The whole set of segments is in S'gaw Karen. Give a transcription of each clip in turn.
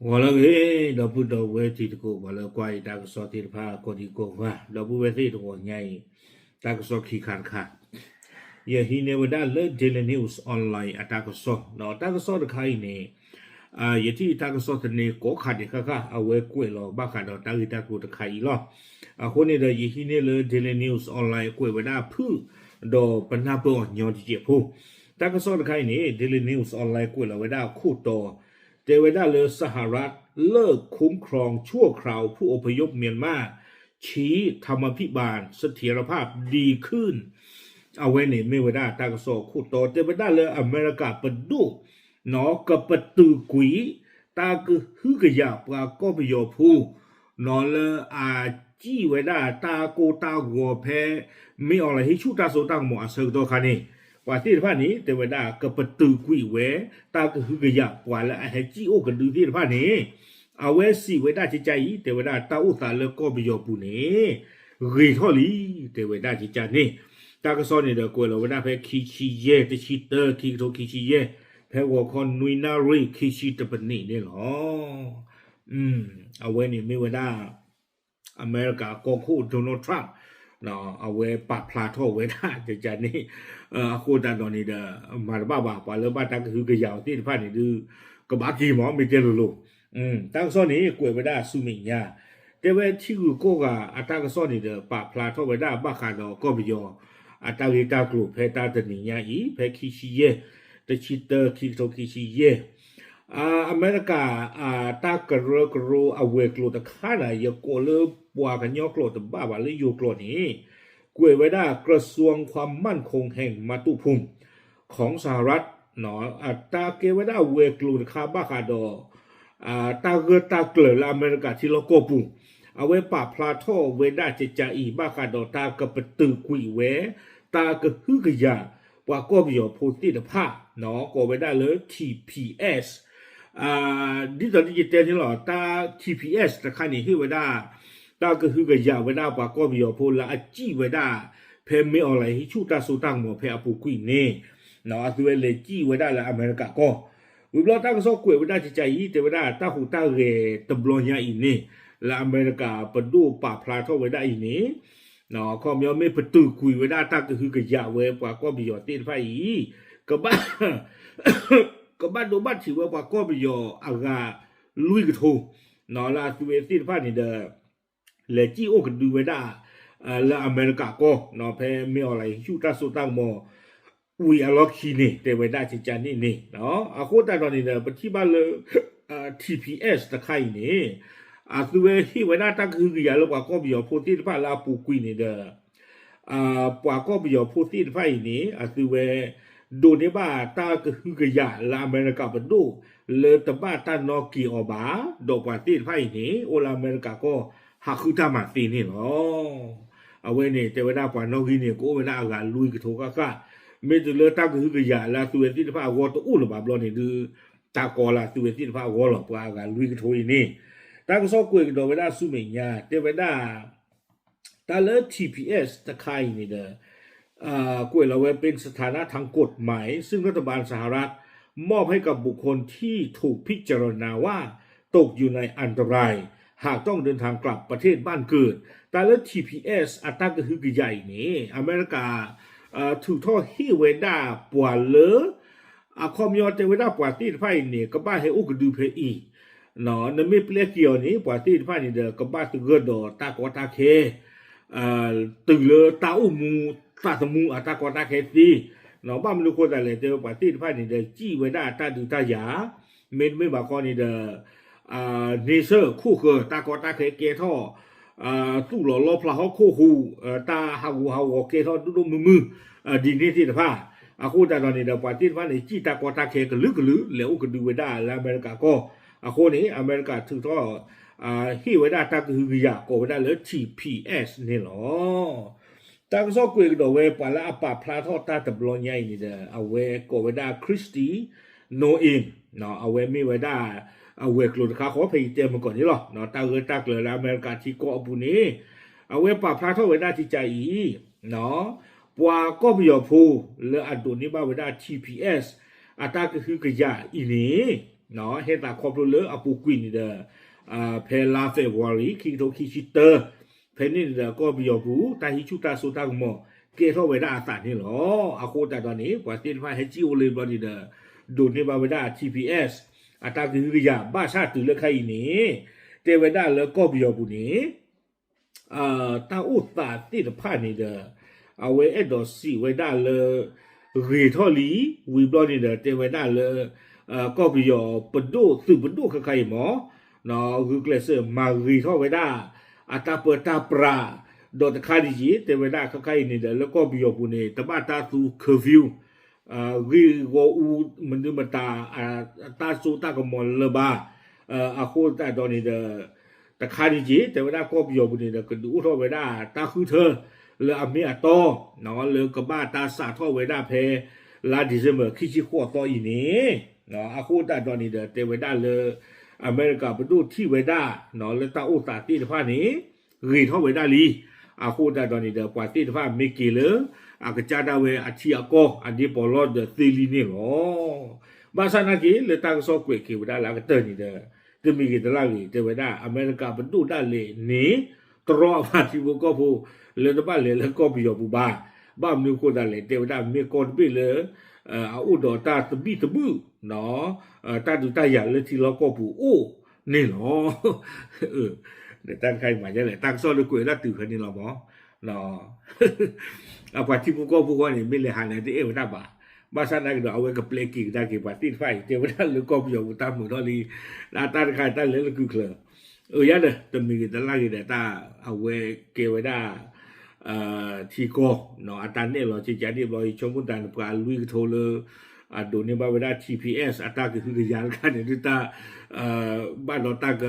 ဂီၤလၢအဂ့ၤ ဒီပုၢ်ဒီဝဲၢ်တံၤသကိး ပှၤလၢကွၢ်အံၤတၢ်ကစီၣ်သ့ၣ်တဖၣ် ကိးဒံကိးဂၤ ဒီပုၢ်ဝဲၢ်သ့ၣ်တဂီၤညါအံၤ တၢ်ကစီၣ်ခံခါတခါ ယဟံးန့ၢ်ဝဲဒၣ်လၢ Daily News Online အတၢ်ကစီၣ် ဒီးတၢ်ကစီၣ်တခါအံၤန့ၣ် ယထံၣ်တၢ်ကစီၣ်သန့ကိးခါဒဲးဃၣ်ဃၣ် အဝဲကွဲးလီၤဘၣ်ဃးဒီးတၢ်ဂ့ၢ်တၢ်ကျိၤတခါအံၤလီၤ. အဃိန့ၣ်ဒီး ယဟံးန့ၢ်လၢ Daily News Online ကွဲးဝဲဒၣ်ဖုၣ် ဒီးပနၢ်ပၢၢ်အီၤညီတစဲးဖိ တၢ်ကစီၣ်တခါအံၤန့ၣ် Daily News Online ကွဲးလီၤဝဲဒၣ်အခိၣ်တီ တဲဝဲဒၣ်လၢ สหรัฐเลิกคุ้มครองชั่วคราวผู้อพยพเมียนมา ชี้ธรรมาภิบาลเสถียรภาพดีขึ้น အဝဲန့ၣ်မ့ၢ်ဝဲဒၣ်တၢ်ကစီၣ်အခိၣ်တီ တဲဝဲဒၣ်လၢအမဲရကၤပဒိၣ် ကပတုာ်ကွံာ် တၢ်ကဟုကယာ်ပှၤကီၢ်ပယီၤဖိ လၢအစံၣ်ဝဲဒၣ်တၢ်ကိၢ်တၢ်ဂီၤဖဲ မ့ၢ်အီၤလၢဟ့ၣ်ဆူၣ်တၢ်စိတၢ်ကမီၤအဆၢကတီၢ်ခါန့ၣ် ပှၤသ့ၣ်တဖၣ်န့ၣ် တဲဝဲဒၣ်ကပတုာ်ကွံာ်ဝဲ တၢ်ကဟုကယာ်ပှၤလၢအဟဲစံၣ်အိၣ်ကဒုသ့ၣ်တဖၣ်န့ၣ် အဝဲစံးဝဲဒၣ်ကကါအံၤ တဲဝဲဒၣ်တၢ်အိၣ်သးလၢကီၢ်ပယီၤပူၤန့ၣ် ဂ့ၤထီၣ်လံ တဲဝဲဒၣ်ကကါန့ၣ် တၢ်ကစီၣ်န့ၣ်ဒီး ကွဲးလီၤဝဲဒၣ်ဖဲခံဆံယဲၢ် တဆံတၢ ခံကထိခံဆံယဲၢ် ဖဲဂီၤခီနွံနၣ်ရံၣ် ခံဆံတပနံးန့ၣ်လီၤ. အဝဲန့ၣ်မ့ၢ်ဝဲဒၣ် အမဲရကၤကီၢ်ခိၣ် Donald Trump အဝဲပာ်ဖျါထီၣ်ဝဲဒၣ်ကကါန့ၣ် အဃိသတးဒီးန့ၣ်ဒီး မၤတဘၣ်ဘၣ် ပှၤလၢဘၣ်တၢ်ကဟုကယာ်အီၤသ့ၣ်တဖၣ်န့ၣ်ဒုး ကဘၣ်က့ၤမး မ့ၢ်တဲလိၤလိၤ တၢ်ကစီၣ်န့ၣ် ကွဲးဝဲဒၣ်ဆူမဲာ်ညါ တဲဝဲထံဂုၤကီၢ်ဂၤအတၢ်ကစီၣ်န့ၣ်ဒီး ပာ်ဖျါထီၣ်ဝဲဒၣ်ဘၣ်ဃးဒီးကီၢ်ပယီၤ အတၢ်ဂ့ၢ်တၢ်ကျိၤဖဲတၢ်တနံၤညါအံၤ ဖဲခံဆံယဲၢ် တဆံတၢ ခံကထိခံဆံယဲၢ် အမဲရကၤ တၢ်ကရၢကရိအဝဲၤကျိၤတခါန့ၣ် ယကိးလၢပှၤကညီကျိာ်တဘၣ်ဘၣ်လၢယိၤကျိာ်န့ၣ် ကွဲးဝဲဒၣ် กระทรวงความมั่นคงแห่งมาตุภูมิ ของสหรัฐ တၢ်ကဲဝဲဒၣ်ဝဲၤကျိၤတခါဘၣ်ဃးဒီး တၢ်ဂၢၢ်တၢ်ကျၢၤလၢအမဲရကၤထံလီၢ်ကီၢ်ပူၤ အဝဲပာ်ဖျါထီၣ်ဝဲဒၣ်ကကါအံၤ ဘၣ်ဃးဒီးတၢ်ကပတုာ်ကွံာ်ဝဲ တၢ်ကဟုကယာ် ပှၤကီၢ်ပယီၤဖိသ့ၣ်တဖၣ် ကိးဝဲဒၣ်လၢ T P S ဒ်သိးဒ်ယတဲန့ၣ်လီၤ တၢ် T P S တခါန့ၣ် ဟ့ၣ်ဝဲဒၣ် တၢ်ကဟုကယာ်ဝဲဒၣ်ပှၤကီၢ်ပယီၤဖိလၢအစံၣ်ဝဲဒၣ် ဖဲမ့ၢ်အီၤလၢဟ့ၣ်ဆူၣ်တၢ်စိတၢ်ကမီၤဖဲအပူၤကွံာ်န့ၣ် အသုဝဲလဲၤစံၣ်ဝဲဒၣ်လၢအမဲရကၤကီၢ် ဝံၤဘျီတၢ်ကစီၣ်ကွဲးဝဲဒၣ်ကကါအံၤ တဲဝဲဒၣ်တၢ်ဟူးတၢ်ဂဲၤတဘျီညါအံၤန့ၣ် လၢအမဲရကၤပဒိၣ်ပာ်ဖျါထီၣ်ဝဲဒၣ်အံၤန့ၣ် ခီပညီမ့ၢ်ပတုာ်ကွံာ်ဝဲဒၣ်တၢ်ကဟုကယာ်ဝဲပှၤကီၢ်ပယီၤသ့ၣ်တဖၣ်အံၤ ကဘၣ်ဒိးဘၣ်ထံးဝဲပှၤကီၢ်ပယီၤအဂၤလွံၢ်ကထိ လၢအသုဝဲသ့ၣ်တဖၣ်န့ၣ်ဒီး လဲၤစံၣ်အိၣ်ကဒုဝဲဒၣ် လၢအမဲရကၤကီၢ် ဖဲမ့ၢ်အီၤလၢဟ့ၣ်ဆူၣ်တၢ်စိတၢ်ကမီၤ ဝံၤအလီၢ်ခံန့ၣ် တဲဝဲဒၣ်ကကါန့ၣ်န့ၣ် အဃိသတးဒီးန့ၣ်ဒီး ပထံၣ်ဘၣ်လၢ T P S တခါအံၤန့ၣ် အသုဝဲဟ့ၣ်ဝဲဒၣ်တၢ်ကဟုကယာ်လၢပှၤကီၢ်ပယီၤဖိသ့ၣ်တဖၣ်လၢအပူၤကွံာ်န့ၣ်ဒီး ပှၤကီၢ်ပယီၤဖိသ့ၣ်တဖၣ်အံၤန့ၣ် အသုဝဲ ဒိးန့ၢ်ဘၣ်တၢ်ကဟုကယာ်လၢအမဲရကၤပဒိၣ် လၢတဘၣ်တၢ်နီၣ်က့ၤအီၤဘၣ် ဒီးပှၤသ့ၣ်တဖၣ်အံၤန့ၣ် အိၣ်လၢအမဲရကၤကီၢ် ဟးဃုတၢ်မၤသ့န့ၣ်လီၤ. အဝဲန့ၣ် တဲဝဲဒၣ်ပှၤနီၣ်ဂံၢ်န့ၣ် ကအိၣ်ဝဲဒၣ်အဂၤလွံၢ်ကထိဃၣ်ဃၣ် မ့ၢ်တုၤလၢတၢ်ကဟုကယာ်လၢအသုဝဲသ့ၣ်တဖၣ်အဂီၢ်တအိၣ်လၢၤဘၣ်ဘျီန့ၣ်ဒုး တၢ်ကီလၢအသုဝဲသ့ၣ်တဖၣ်အဂီၢ်လီၤ ပှၤအဂၤလွံၢ်ကထိအံၤန့ၣ် တၢ်ကစီၣ်ကွဲးကဒီးဝဲဒၣ်ဆူမဲာ်ညါ တဲဝဲဒၣ် တၢ်လၢ T P S တခါအံၤန့ၣ်ဒီး ကွဲးလီၤဝဲ เป็นสถานะทางกฎหมาย ซึ่งรัฐบาลสหรัฐมอบให้กับบุคคลที่ถูกพิจารณาว่าตกอยู่ในอันตราย หากต้องเดินทางกลับประเทศบ้านเกิด ตาเลอ T P S အတၢ်ကဟုကယာ်အံၤန့ၣ် အမဲရကၤ ထုးထီၣ်ဟ့ၣ်ဝဲဒၣ်ပှၤလၢ အခီပညီတဲဝဲဒၣ်ပှၤသ့ၣ်တဖၣ်အံၤန့ၣ် ကဘၣ်ဟဲအိၣ်ကဒုဖဲအံၤ နမ့ၢ်ပျဲက့ၤအီၤန့ၣ် ပှၤသ့ၣ်တဖၣ်န့ၣ်ဒီး ကဘၣ်သဂၢၢ်ဒီးတၢ်ကီတၢ်ခဲ တုၤလၢတၢ်အိၣ်မူသးသမူအတၢ်ကီတၢ်ခဲသ့ ဘၣ်မနုၤအဃိသတးလဲၣ် တဲဝဲပှၤသ့ၣ်တဖၣ်န့ၣ်ဒီး စံၣ်ဝဲဒၣ်တၢ်ဒုးတၢ်ယၤ မ့တမ့ၢ်ဘၣ်ခီန့ၣ်ဒီး န့ဆၢၣ်ခိၣ်ဃၢၤ တၢ်ကီတၢ်ခဲကဲထီၣ် သူၣ်လီၤလီဖျးဟီၣ်ခိၣ်ဟူး တၢ်ဟးဂူာ်ဟးဂီၤကဲထီၣ်ဒိၣ်ဒိၣ်မုၢ်မုၢ် ဒ်န့ၣ်သ့ၣ်တဖၣ် အဃိသတးဒီးန့ၣ်ဒီး ပှၤသ့ၣ်တဖၣ်န့ၣ် စံၣ်တၢ်ကီတၢ်ခဲကလုာ်ကလုာ် လဲၤအိၣ်ကဒုဝဲဒၣ်လၢအမဲရကၤကီၢ် အဃိန့ၣ် အမဲရကၤထုးထီၣ် ဟ့ၣ်ဝဲဒၣ်တၢ်ကဟုကယာ်ကိးဝဲဒၣ်လၢ T P S န့ၣ်လီၤ. တၢ်ကစီၣ်ကွဲးကဒီးဝဲ ပှၤလၢအပာ်ဖျါထီၣ်တၢ်တဘျီညါအံၤန့ၣ်ဒီး အဝဲကိးဝဲဒၣ် Kristi Noem အဝဲမ့ၢ်ဝဲဒၣ် အဝဲၤကျိၤတခါဃီ ဖဲယတဲမုၢ်ကီၢ်န့ၣ်လီၤ. တၢ်ဂၢၢ်တၢ်ကျၢၤလၢအမဲရကၤထံကီၢ်အပူၤန့ၣ် အဝဲပာ်ဖျါထီၣ်ဝဲဒၣ်ကကါအံၤ ပှၤကီၢ်ပယီၤဖိလၢအဒိးန့ၢ်ဘၣ်ဝဲဒၣ် T P S အတၢ်ကဟုကယာ်အံၤန့ၣ် ဟဲသးခီဖျိလၢအပူၤကွံာ်န့ၣ်ဒီး ဖဲလါ February ခံကထိခံဆံတၢ ဖဲန့ၣ်န့ၣ်ဒီး ကီၢ်ပယီၤပူၤ တၢ်ဟံးဆူၣ်တၢ်စိတၢ်ကမီၤ ကဲထီၣ်ဝဲဒၣ်အသးန့ၣ်လီၤ. အဃိသတးဒီးန့ၣ် ပှၤသ့ၣ်တဖၣ်ဟဲစံၣ်အိၣ်လၢဘျီန့ၣ်ဒီး ဒိးန့ၢ်ဘၣ်ဝဲဒၣ် T P S အတၢ်ကဟုကယာ် ဘၣ်ဆၣ်တုၤလၢခဲအံၤန့ၣ် တဲဝဲဒၣ်လၢကီၢ်ပယီၤပူၤန့ၣ် တၢ်အိၣ်သးသ့ၣ်တဖၣ်န့ၣ်ဒီး အဝဲအဲၣ်ဒိးစံးဝဲဒၣ်လၢ ဂ့ၤထီၣ်လံ, ဝံၤဘျီန့ၣ်ဒီး တဲဝဲဒၣ်လၢ ကီၢ်ပယီၤပဒိၣ်သုးပဒိၣ်ခဲခါအံၤမ့ၢ် ဂုာ်ကျဲးစၢးမၤဂ့ၤထီၣ်ဝဲဒၣ် အတၢ်ပၢတၢ်ပြး ဒီးတခါဒံးက့ၤ တဲဝဲဒၣ်ခဲခါအံၤန့ၣ်ဒီး လၢကီၢ်ပယီၤပူၤန့ၣ် တဘၣ်တၢ်သူ curfew ဂ့ၢ်ဂီၢ်အူ မနုၤမတၤ တၢ်စိတၢ်ကမီၤလၢၤဘၣ်. အဃိသတးဒီးန့ၣ်ဒီး တခါဒံးက့ၤ တဲဝဲဒၣ်ကီၢ်ပယီၤပူၤန့ၣ်ဒီး ကဒုးအိၣ်ထီၣ်ဝဲဒၣ်တၢ်ဃုထၢ လၢအမ့ၢ်အတီ လၢကဘၣ်တၢ်စးထီၣ်ဝဲဒၣ်ဖဲ လါ December ခံဆံဃိးသီအံၤန့ၣ် အဃိသတးဒီးန့ၣ်ဒီး တဲဝဲဒၣ်လၢ အမဲရကၤပဒိၣ်ထံၣ်ဝဲဒၣ် လၢတၢ်အိၣ်သးသ့ၣ်တဖၣ်န့ၣ် ဂ့ၤထီၣ်ဝဲဒၣ်လံ. အဃိသတးဒီးန့ၣ်ဒီး ပှၤသ့ၣ်တဖၣ်မ့ၢ်က့ၤလၢ အကစၢ်ဒၣ်ဝဲအထံအကီၢ် အဒ့ပီးလီၢ်ဒီးသ့လံန့ၣ်လီၤ. ဘၣ်ဆၣ်နာ်က့ၤ လၢတၢ်ကစီၣ်ကွဲးက့ၤဝဲဒၣ်လၢအကတၢၢ်န့ၣ်ဒီး တမံၤဂ့ၤတလၢ်ဂ့ၤ တဲဝဲဒၣ် အမဲရကၤပဒိၣ်ဒၣ်လဲာ်န့ၣ် တြီအပှၤထံဖိကီၢ်ဖိ လၢတဘၣ်လဲၤလၢကီၢ်ပယီၤပူၤဘၣ်. ဘၣ်မနုၤအဃိသတးလဲၣ် တဲဝဲဒၣ်မ့ၢ်ကီၢ်တဘ့ၣ်လၢ အအိၣ်ဒီးတၢ်သဘံၣ်သဘုၣ် တၢ်ဒုးတၢ်ယၤလၢထံလီၢ်ကီၢ်ပူၤအိၣ်န့ၣ်လီၤ. တၢ်တခါအံၤမၤဒ်လဲၣ် တၢ်ကစီၣ်လၢကွဲးဝဲဒၣ်တုၤဖဲန့ၣ်လီၤမး အပှၤထံဖိကီၢ်ဖိဃီန့ၣ် မ့ၢ်လဲၤဟးလဲၤတအဲၣ်ဝဲဒၣ်ဘၣ်. ဘၣ်ဆၣ်နာ်က့ၤဒီး အဝဲကပျဲက့ၤကဒါက့ၤပှၤသ့ၣ်တဖၣ်အံၤ တဲဝဲဒၣ်လၢကီၢ်ပယီၤပူၤတၢ်မုာ်ထီၣ်လံ လၢအတၢ်တခါအံၤတၢ်လဲၤလၢကုၢ်ချၢ အၢ ယၤဒီး တမံၤဂ့ၤတလၢ်ဂ့ၤဒီး တၢ်အဝဲကဲဝဲဒၣ် ထံကီၢ် အတၢ်နဲၣ်လီၤကကန့ၣ်ဘျီ ယဆိကမိၣ်တၢ်န့ၣ် ပှၤလွံၢ်ကထိလၢ အဒိးန့ၢ်ဘၣ်ဝဲဒၣ် T P S အတၢ်ကဟုကယာ်တခါန့ၣ် ဒုးတၢ် ဘၣ်ဒီးတၢ်က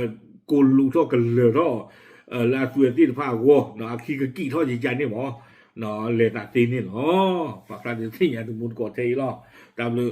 ကိးလူးထီၣ်ကလၢၤထီၣ် လၢအသုးသ့ၣ်တဖၣ်အဂီၢ် အခံကကံၣ်ထီၣ်ကကန့ၣ်မး လဲၤသးသ့န့ၣ်လီၤ. ပှၤကျါန့ၣ်သ့ၣ်ညါတမူတကိးထဲအံၤလီၤ. တၢ်ဘျုး